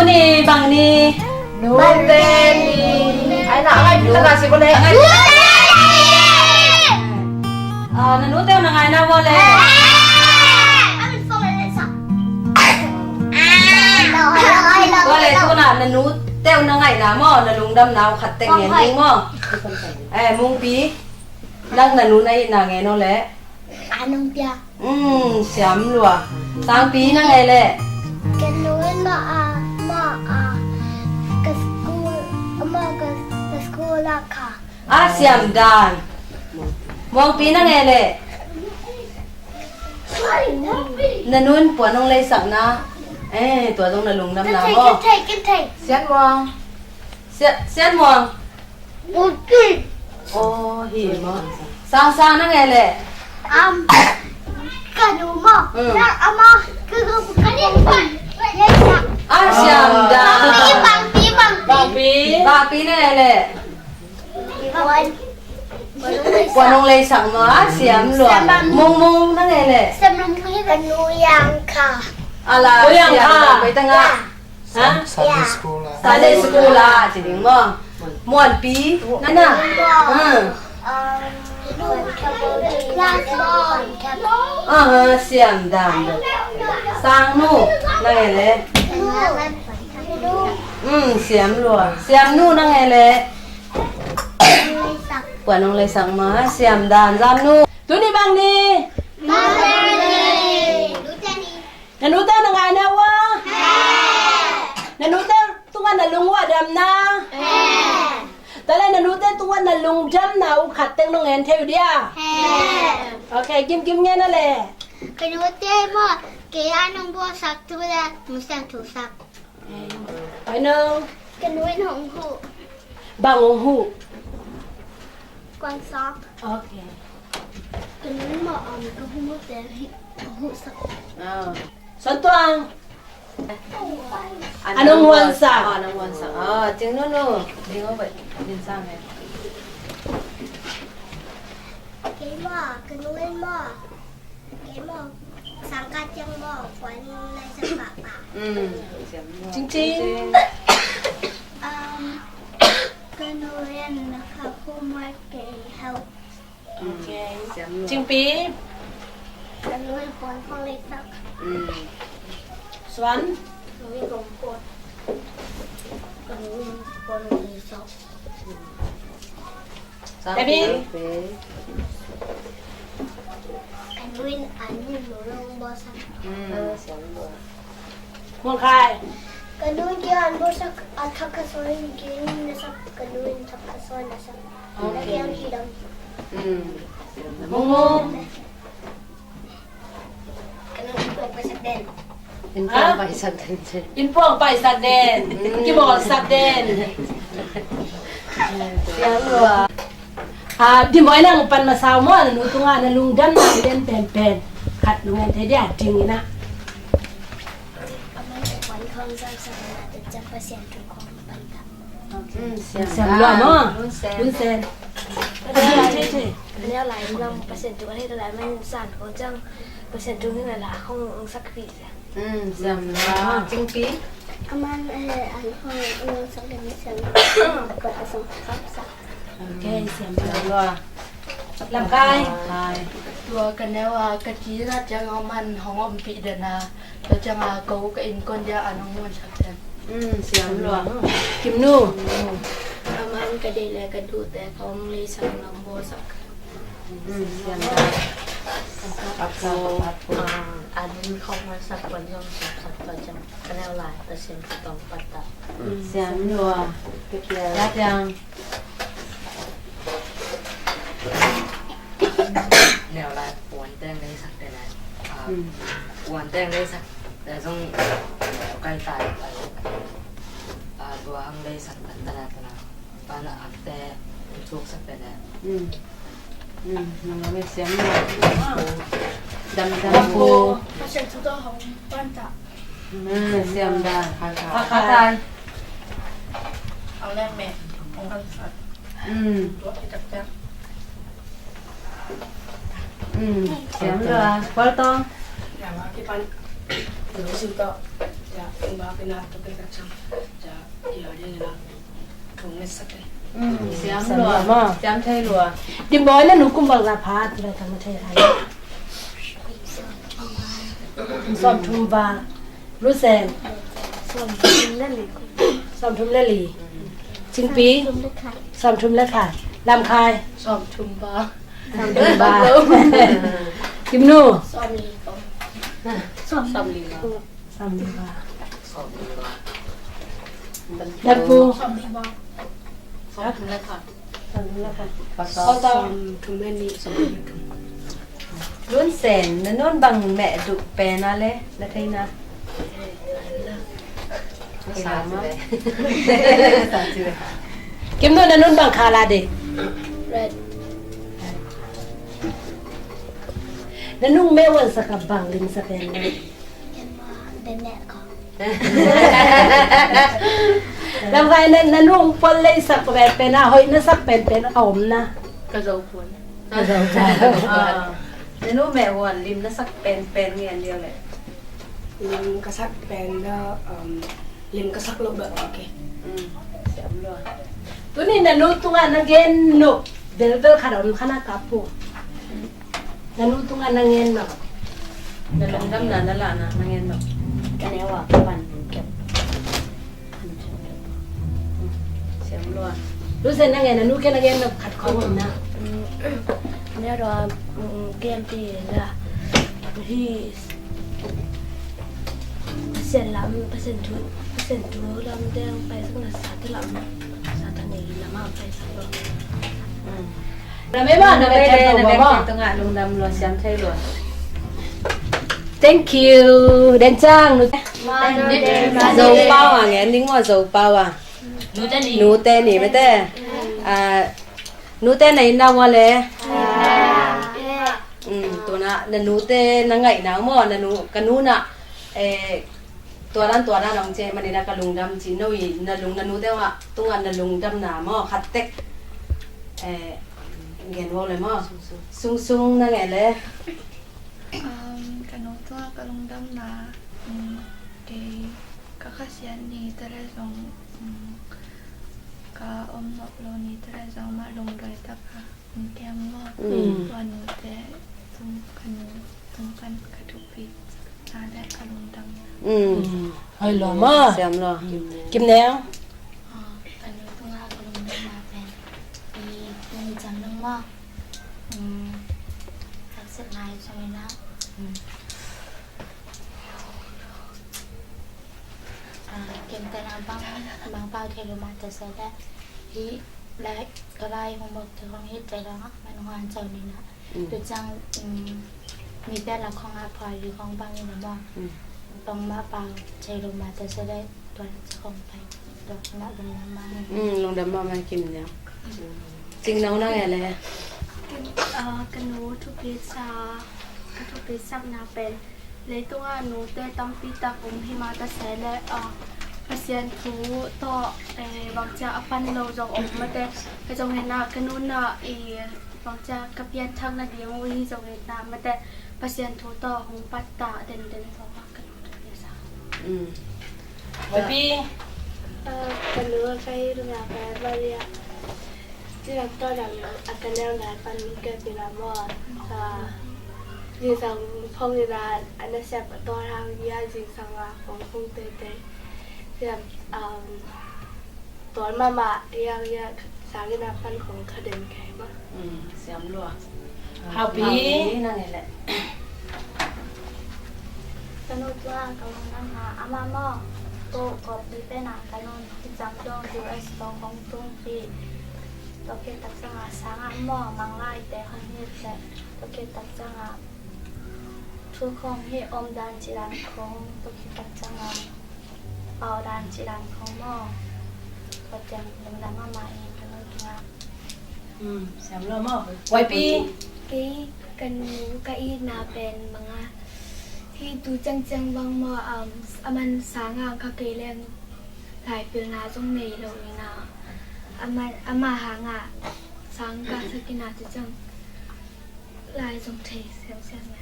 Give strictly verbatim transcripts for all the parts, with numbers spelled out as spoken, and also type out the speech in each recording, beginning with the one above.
Ni bang ni? Nute ni. Ai na, ai, na, na, si ko le. Ah, na nute na ngai na mo le. Ko le, tu na, na nute na ngai na mo, na lungdam na khat teng ngen ding mo. Eh, Mungpi. Nak na nu na it na ngen o le. A nung pia. Um, siam lua. Sangpi na ngai le. Ka nu in ma a, ma a, ka school, ma ka, ka school a ka. A siam dan. Muangpi na ngai le. Na nun puan hong leisak na. Eh, tua zong na lungdam na mo. Kan thei, kan thei, kan thei. Sian Muang. Sia-, Sian Muang. Bukit. Oh, hi mo. Sang Sang na ngai le. Am, ka nu mo. Hmm. Na ama, ka, ka, ka, ka, ka, ka. Ah, siam da. Bangpi, bangpi, bangpi. Bangpi na ngai le. Puan. Puan hong leisak mo, ah, siam lua. Siam bang. Mung Mung na ngai le. Siam Mung Mung hi ka nu yang ka. Ala, siam da. Bai tanga. Ha? Sunday school ah. Sunday school ah, ci ding maw. Muanpi, nana. Hmm. Aha, siam dan. Sangnu, nang ele. Hmm, siam lua. Siamnu, nang ele. Puan hong leisak ma, siam dan. Zamnu. Tuni bang ni. Na nute na ngai na ua? Na nute tungah na lung ua dam na? Tua leh na nute tungah na lungdam na uh khat teng nong ngen thei uh dia? Ok, gimgim ngen a leh. Ka nute maw, kei a nong bawlsak thu leh Misiangtho sak. Ai no. Ka nu in hong huh. Bang hong huh? Kuan sawk. Ok. Ka nu in maw, um, ka hong huhte hi, ka huh sak. Ah. Suan Tuang. A nong huan sak. Ah, nong huan sak. Ah, Cing Nunu. Ding over. Din sang eh. Kei maw, ka nu in maw. Kei maw, sang ka ciang maw, kuan lai sa papa. Mm. Cing Cing. Um, ka nu in na ka homework kei help. Ok. Cingpi. Ka nu in puan hong leisak. Mm. Suan. Ka nu in kong puan. Ka nu in puan hong leisak. David. Ka nu in an mun lo lo bawlsak. Muang Khai. Ka nu in kei an bawlsak, a thak ka sawi in kei na sak, ka nu in thak ka sawi na sak. Ok. Kei an kidam. Mung Mung. Ka nu in puang paisak den. In puang paisak den. In puang paisak den. Mm. Kibawlsak den. Siam lua. Ah, Dim Boy, nang pan masa uh maw, na nu tungah na lungdam na den penpen. Khat nong ngen thei dia, ding ina. Aman ka puan khawng zam sak na, te ciang Pasian thu khawng pan ta. Mm, siam lua maw. Hun Sen. Hun Sen. Ka neu lai lam Pasian thu a hei ta lai man san ko ciang Pasian thu ni la la khong sak pi sia. Mm, siam lua. Cingpi. Aman, eh, an khong sak le mi siam. Ko ta song khap sak. Ok, siam lua. Lam Khai. Tua ka neu a ka ci na ciang aman hong om pi den a. Tua ciang a ko ka innkuan dia an hong muan sak den. Mm, siam lua. Kim Nu. Aman ka deih le ka duhte kong leisak nong bawlsak. Mm, siam lua. Ah, an kong muan sak, kuan zong sak sak tua ciang ka neu lai Pasian thu tawh pat ta. Mm, siam lua. Ka kial. Ya ciang. Neu lai puan teng leisak te lai. Ah, puan teng leisak te zong kai tai. Ah, tua hang leisak ta ta na ta na. Pana akte tuk sak te lai. Mm. Mm, nang lam siam na. Dam dam pu. Pasian thu tawh hong pan ta. Mm, siam dan. Kha kha. Kha kha. Ang lem me. Ang kan sat. Mm. Tua i tak tak. Mm, siam lua. Kual tong. Yang a kipan. Lu siu tawh. Ya. Tua ka chang, ja, ya, ya, ya. Thum le sa te. Mm, siam lua, siam thei lua. Dim Boy, na nu kum bang za pha, ti lai tang na thei lai. Sawm thum va. Lu Sen. Sawm thum le li. Sawm thum le li. Cing Pi. Sawm thum le khat. Sawm thum le khat. Lam Khai. Sawm thum va. Sawm thum va. Kim Nu. Sawm li va. Sawm li va. Sawm li va. Sawm li va. Sawm li va. Sawm thum le khat. Sawm thum le khat. Sawm thum le nih. Sawm thum le nih. Lun Sen, na nun bang meh duh pen a le, na theina. Kim Nu, na nun bang kha la de. Red. Na nung meh wan sa ka bang lim sa pen le. Lam Khai, na, na nung pol lei sak pen pen a, hoih na sak pen pen a om na. Ka zo puan. Ka zo puan. Ah. Na nu meh wan lim na sak pen pen ngen dia le. Lim ka sak pen da, um, lim ka sak lo ba, okay. Mm. Siam lua. Tuni na nu tungah na gen nop belbel khat om kha na ka pu. Na nu tungah na ngen nop. Na lungdamna na lahna na ngen nop. Ka neu a ka pan kep. Siam lua. Lu Sen, na ngen, na nu ke na ngen nop khat khong om na. Mm, neu a, mm, kem ti la. Hi. Pasian lam, Pasian thu, Pasian thu lam deng pai sak na sa ta lam. Sa ta nei lam a pai sak lo. Mm. Na meh ma, na meh, na meh tungah lungdam lua, siam thei lua. Thank you. Den Cang, nu. Zo pau a ngen ding maw, Zo pau a. Nu te ni. Nu te ni mete. Ah, nu te na inn na ua le. Mm, tuna, na nu te na ngaihna maw, na nu, ka nu na, eh, tua dan, tua dan hong ci, manina ka lungdam ci, no i, na lung, na nu te ua, tunga na lungdamna maw, khat tek. Eh, gen ua le maw. Sung sung na nge le. Um, ka nu tunga ka lungdamna, um, kei ka Kha Sian ni te le zong, um, ka om nop lo ni te le zong mah lungduai tak a. Kem maw. Mm. Tua nu te tung ka nu tung kan ka thupi na le ka lungdam. Mm. Hoi lo maw. Siam lo. Kim Neu. Ah, ka nu tunga ka lungdam na pen i tung i cam nung maw. Mm. Haksat nai song ina. Mm. Ah, kem te na bang, bang pau thei lo mah ta se le. Hi lai, ka lai homework te khong hi te la, man hong an chau ni na. Mm. Tu chang, mm, mi te la khong a pha hi khong bang ni na ma. Mm. Bang ma pau thei lo mah ta se le, tua la cha khong pai. Tua na lungdam ma ni. Mm, lungdam ma ma Kim Neu. Mm. Cing nau na nge le. Ken, ah, ka nu thupi sa, ka thupi sak na pen. Leitunga nute tampi tak om hi mah ta se le, ah, Pasian thu tawh, eh, bangcia a pan lo zong om mate. Ka zong hena ka nuna i bangcia ka pianthak nading uh hi zong hena mate. Pasian thu tawh hong pat ta denden zong a ka nu ta pia sa. Mm. Papi. Ah, ka nu ka hi luna ka Maria. Ci lam tawh dang a ka neu nai pan ke pi lam maw. Zingsang phong ina a nasep a tawh hang ia zingsang a phong phong teitei. Ci lam, um, tawl mahmah ia ia sang ina pan phong kha den kei maw. Mm, siam lua. Haupi. Haupi na nge le. Ka nu tua ka lungdam na ama maw. Ko ko pi pe na ka nu. Zam dong U S ko kong tung pi. Toke tak sanga sanga mo manglai te hong hi te. Toke tak sanga thu khong hi om dan ci dan khong. Toke tak sanga pau dan ci dan khong mo. Ko tiang lungdam ama i ka nu tunga. Hmm, siam lo mo. Wai pi. Pi ka nu ka i na pen manga. Hi tu ciangciang bang maw, um, a man sanga ka kei leng laipilna zong nei lo ina. A man, ama hanga sang ka sakina tu ciang lai zong thei siamsiam na.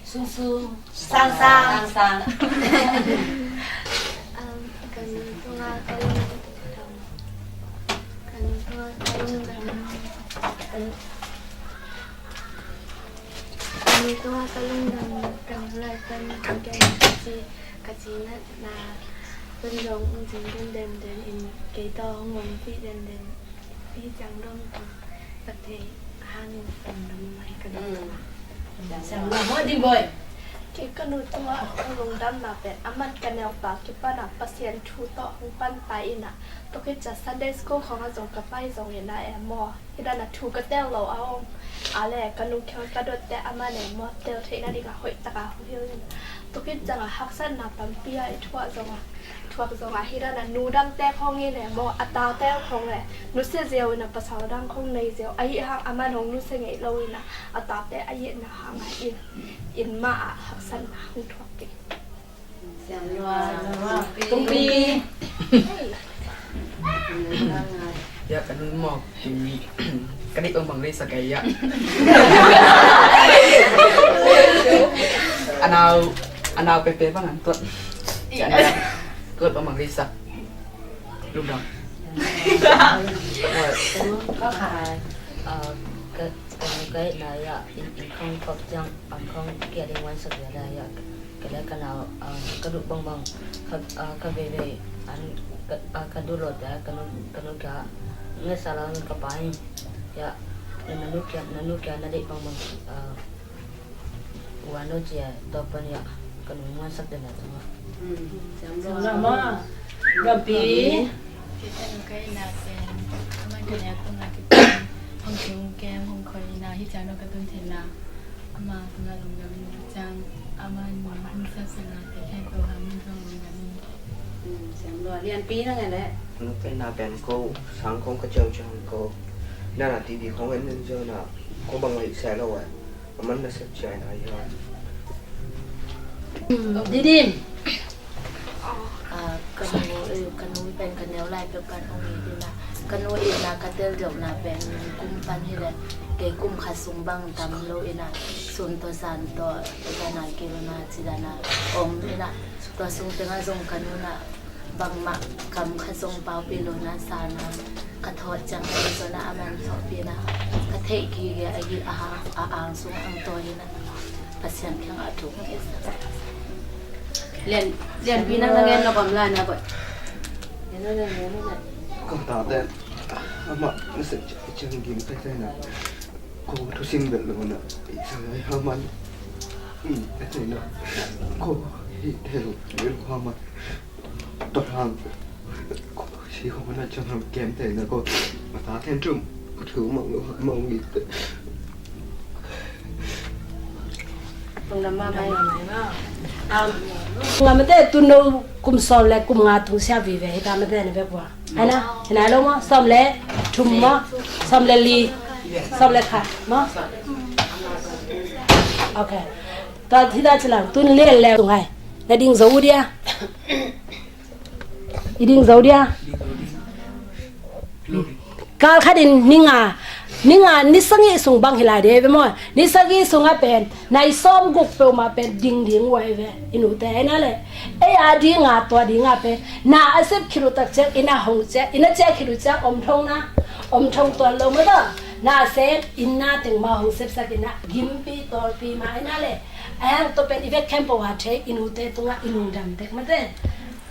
Sung sung. Sang sang. Sang sang. Um, ka nu tungah ka lungdam. Ka nu tungah ka lungdam. Ka nu tungah ka lungdam. Ka nu lai pan ka gen ka ci, ka ci na na. Tun zong ung zing den den den in kei tawh hong om pi den den. Pi ciang dong tawh tak thei hangin tawm dam mai ka dong. Siam lo maw, Dim Boy? Kei ka nu tungah ka lungdamna pen a man ka neu ta kipan a Pasian thu tawh hong pan ta in a, tua khit ciang Sunday school khawng ah zong ka pai zong in a em maw, hi dan a thu ka tel lo a om. A le ka nu kiang ka dot te a man em maw, tel theihna ding a hoih tak a hong hilh in. Tua khit ciang a haksatna tampi a i thuak zong a, thuak zong a hi dan a nu dangte khawng in e maw, a tate khawng e, nusia ziau in a pasal dang khawng nei ziau. Ahi hang a man hong nusia ngei lo in a, a tate a itna hang a in, in mah a haksatna hong thuak kei. Siam lua. Siam lua. Tumpi. Ya, ka nu maw, ka deih bangbang lei sak ya. A nau, a nau pepe bang an tuat. Tuat bangbang lei sak. Lungdam. Ka kha, ah, ka, ka, ka na ya, in, in khong kop jang, an khong kia ding wan sak ya da ya. Ka le ka nau, ah, ka duh bangbang, ka, ah, ka veivei, an, ka, ah, ka duh lo te, ka nu, ka nu kia, nge sa la ka pa in, ya, na nu kia, na nu kia na deih bangbang, ah, wan lo cia, tua pan ya, ka nu ngan sak den na tua. Siam lua maw. Rampi. Kita nu ka ina pen, ka man ka ina tung a kita, hong tung kem, hong khoi ina, hi cia nu ka tun thei na. Ama tungah lungdam ing, ciang ama in hong siamsinate khempeuh hang in zong lungdam ing. Siam lua. Lianpi na ngai leh. Ka nu pen na pen ko sang khong ka ciang ciang ko. Na na T V khong en en zong na ko bang lei sa lo eh. Aman na sep ciai na ya. Didim. Ah, ka nu, eh, ka nu pen ka neu lai peuh pan hong it in a, ka nu itna ka tel deuhna pen kum pan hi leh, kei kum khat sung bang tam lo in a, sun tawh zan tawh, zan a kil na ci dan a om in a, tua sung teng ah zong ka nu na bangmah kam khat zong paupi lo na sa na, ka thawh ciang ka zawn a, a man thawhpi na, ka theih gige a gil a hang, a ang sung ang tawi in a, Pasian kiangah a thuk nge sa. Lian, Lianpi nang na ngen lo bang lai na boy. Ko tate amah na sep ciang gim thei thei na. Ko thusim bel lo na i sa lai ha man. I thei na. Ko hi thei lo lo ha man. Tua hang ko si ko na ciang kem thei na ko. Ma ta then tum ko thu mang lo mang i te. Lungdam mahmah. Nga mate tun no kum sawm le kum nga tung sia vive hi ta mate na bek wa. Hai na, hi nai lo maw, sawm le thum maw, sawm le li, sawm le khat maw. Ok. Tua hi ta ci lang tun lian le tung hai. Na ding zo uh dia. I ding zo dia. Kal khat in ni nga, ni nga ni sagih sung bang hi lai de ve maw. Ni sagih sung a pen, nai sawm guk peuhmah pen ding ding uh ahi ve. I nute ahi na le. Ei a ding a tua ding a pen, na a sep khit uh tak ciang, i na hong ciang, i na ciah khit uh ciang om thong na, om thong tuan lo maw ta. Na sem, i na teng mah hong sepsak i na, gimpi, tawlpi mah ahi na le. A hang tua pen i vek khempeuh a thei, i nute tungah i lungdam tek mate.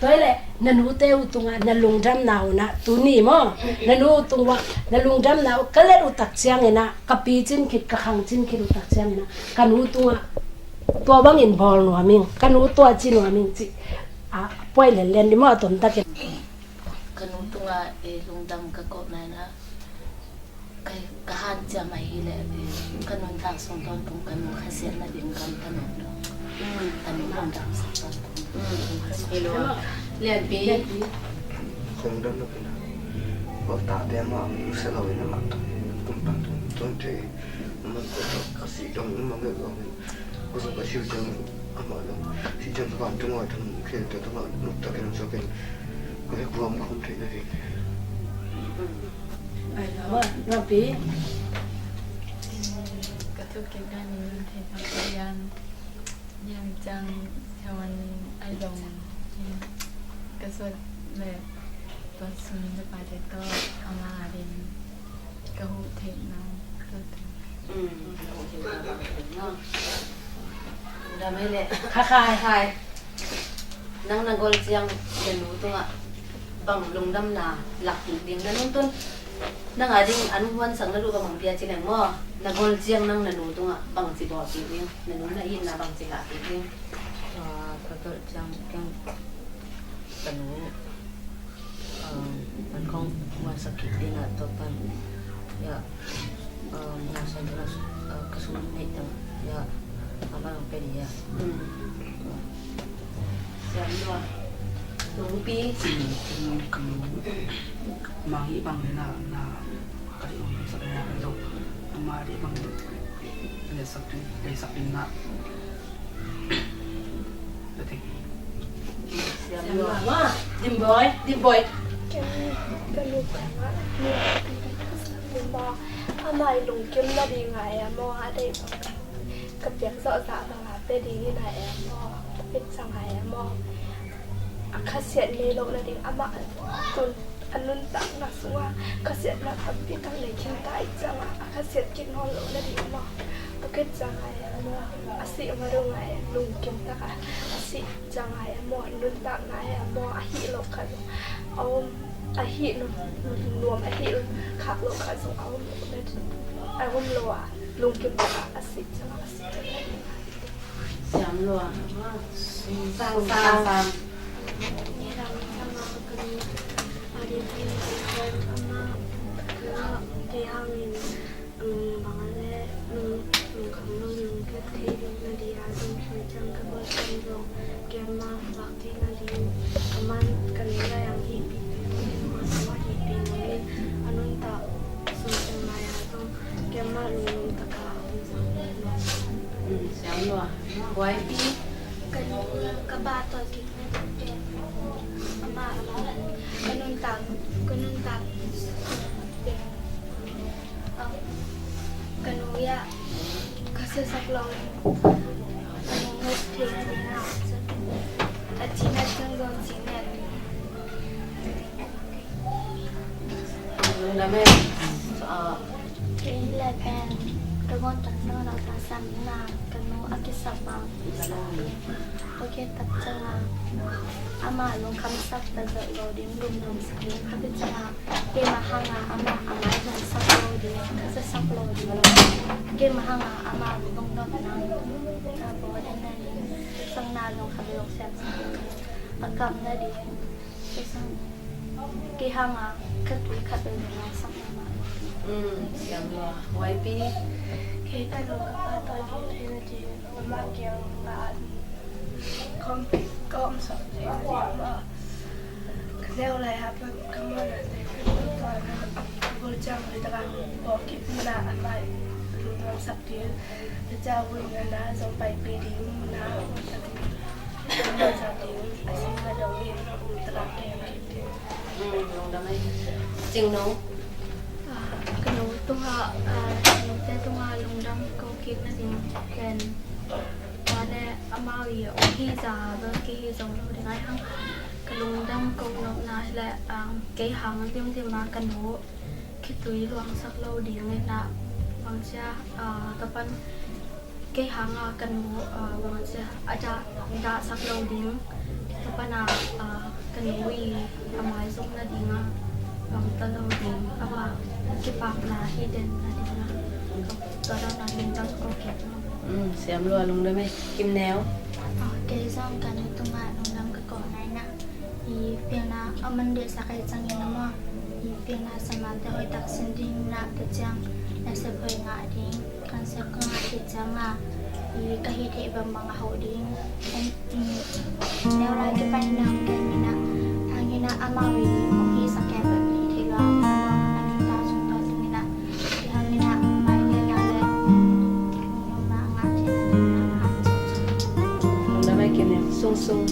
Tua hi leh na nute uh tungah na lungdamna uh na tuni maw, na nu uh tungah na lungdamna uh ka let uh tak ciangin ah, ka picin khit, ka khangcin khit uh tak ciangin ah, ka nu tungah tua bangin bawl nuam ing, ka nu tua ci nuam ing cih a puai lenlen dih maw, a tomtakin. Ka nu tungah, eh, lungdam ka kawhna in ah, Ka, ka hanciam ahih leh, ka nuntak sung tawntung ka nu khasiatna ding kam ka nuntak. Ka nu lungdam sak tawntung. Lianpi. Kong dam lo kina. Ko tate amah nusia lo in amah tung, tung pan tung, tung te. Amah ko ka si dong, amah nge ko. Ko sa ka siu jang amah lo. Si jang ka ban tung wa tung, khen te tung wa nuk ta khen sa khen. Ko he kuam khom te na khen. Ai, Rampi. Ka thuk Ka min Thei Thang Lian, Lian Ciang, Thawan Ai Long, ka suat le tua sung le pate tawh ama ading ka huh theihna tawh. Mm, ka huh theihna tawh no. Dam ei le. Kha khai. Khai. Nang na gol ciang na nu tungah bang lungdamna lak kik ding na nung tun? Nang ading an huansak na duh bang bang pia ci leng maw? Na gol ciang nang na nu tungah bang ci bawl kik ding? Na nu na itna bang ci ngah kik ding? Ah, ka gol ciang keng ka nu, ah, an kong huansak kik ding ah tua pan. Ya. Ah, masa ding ah, ah, ka sum neih teng, ya, amah ang pia ding, ya. Mm. Siam lua. Lungpi. Mm, mm, mm. Amah hih bang na, na, ka ding um sa ka ya ka dong. Amah ding bang na sak ding, na sak ding na. Siam lua. Dim Boy, Dim Boy. Ken ka nu tungah, Dim Boy, amah i lungkim nading a e maw, a deih bang ka piak zawh zah bang a pia ding in a e maw, ka pit ciang a e maw. A khasiat ngei loh nading amah tun a nuntakna sungah khasiatna tampi tak nei khin ta ahih ciangah a khasiat kik nawn loh nading amah a kit ciangah e maw, a sih ma dong ah e lungkim takah a sih ciangah e maw, nuntakna e maw, a hih loh khat zong a om, a hih nuam a hih khak loh khat zong a om loh nading, a om lo ah lungkim takah a sih ciangah a sih. Siam lua. Sang, sang, sang. Ni ram sama kani adi kani kani ama kani kei hangin, um, bang le, um, um, kam lo yung ke thei ding na dia dong sui chang ka bol chang dong kema bak thei na ding aman kani la yang hi pi pi ma sa wa hi pi ma le anun ta sui chang la ya dong kema lung lung ta ka. Mm, siam lua. Wai pi. Ka nu, ka pa tawh kikna ding pen ama, ka nuntak, ka nuntak pen, um, ka nu ia ka siasak lo, ka nu ngot thei na ding a, a cina ciang zong cina. Lungdam e. Ah. Kei le pen ka gawt tak no lo ta sam na ka nu a kisap bang kisap in. Tua khit tak ciangin ama lungkham sak ta zawh lo ding, lungdam sak ding kha khit ciangin keima hangin ama a mai lungsak lo ding, ka sa sak lo ding. Keima hangin ama lungdam na a bawl na ding, sang na lungkham lungsiam sak ding, a kam na ding. Kei hangin khat tui khat tui nung lai sak na mah. Mm, siam lua. Wai pi. Kei ka nu ka pa tawh ding thei na ding, amah kiang ah kong ka om sak thei na ding amah. Ka neu lai ah ka muan na thei ka nu tua na ka bul ciang lui taka bawk kip na amah lungdam sak ding. Ka ca vui na na zong pai pi ding na. Cing no. Ah, ka nu tungah, ah, note tungah lungdam ko kik na ding ken. Tua le amau i ong hi za bel kihi zo lo ding ai hang. Ka lungdam ko nopna hi le, ah, kei hang dimdim a ka nu khitui luangsak lo ding in a bangcia, ah, ka pan kei hanga ka nu, ah, bangcia a dah, dahsak lo ding. Ka pana, ah, ka nu i a maizum nadinga bangta lo ding ama kipakna hi den nadinga ka tua dana lungdam ko kei. Mm, siam lua, lungdam e. Kim Neu. Ah, kei zong ka nu tunga lungdam ka ko naina. I pilna a man dehsak ai ciangin a maw, i pilna sama te hoih tak sin ding na te ciang na sep hoih ngah ding, kan sep ka ngah te ciang a i ka hih theih bangbang a hoh ding. Neu lai kipan na kei mina hangina amau i hong hihsak kei bek i theih lua a maw, a nunta sung tua singina. Lungdam e Kim Neu. Sung sung.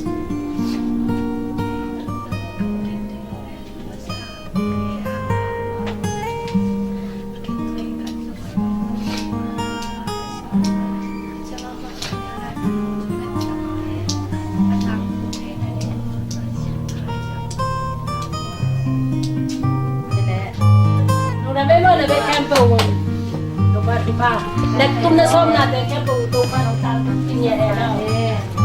Te khempeuh un Topa thupha, na tumna sawmnate khempeuh Topa nong tangtunpih ni e.